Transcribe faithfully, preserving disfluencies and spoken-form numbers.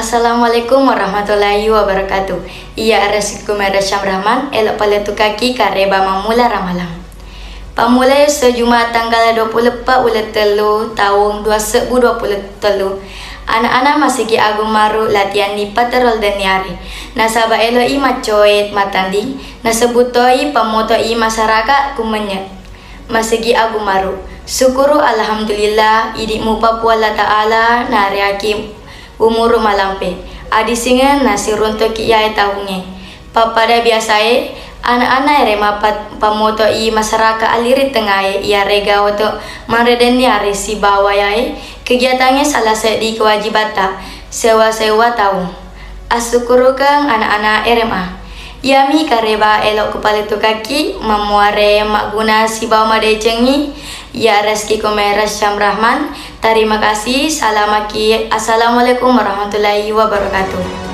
Assalamualaikum warahmatullahi wabarakatuh. Iya, aresku Mera Syam Rahman, elo palettukaki kareba mammula ramalang. Pammulai esso Juma tanggal dua puluh empat uleng tellu taung dua sebbu dua puluh tellu. Anak-anak Masigi Agung Maru latihan ni paterol denniari. Nasaba elo i maccoe matanding, nasebbu toi pammoto i masyarakat kumenye. Masigi Agung Maru. Syukuru alhamdulillah, idi mupa Puang Allah Ta'ala nareaki umuru malampe. Adisingeng nasiruntuki iyae taungnge. Pappada biasae, anak-anak ere mapa-, pammoto i masyarakat aliri tengae, iyarega oto manre denniari sibawa yae, kegiatangnge salah seddi kewajibatta, sewa-sewa taung. Assukkurukeng anak-anak R M A. Iyami kareba elo kupalettukaki, mammuare magguna sibawa madecengngi, iya rezeki komera Syam Rahman. Tarima kasih, salamaki. Assalamualaikum warahmatullahi wabarakatuh.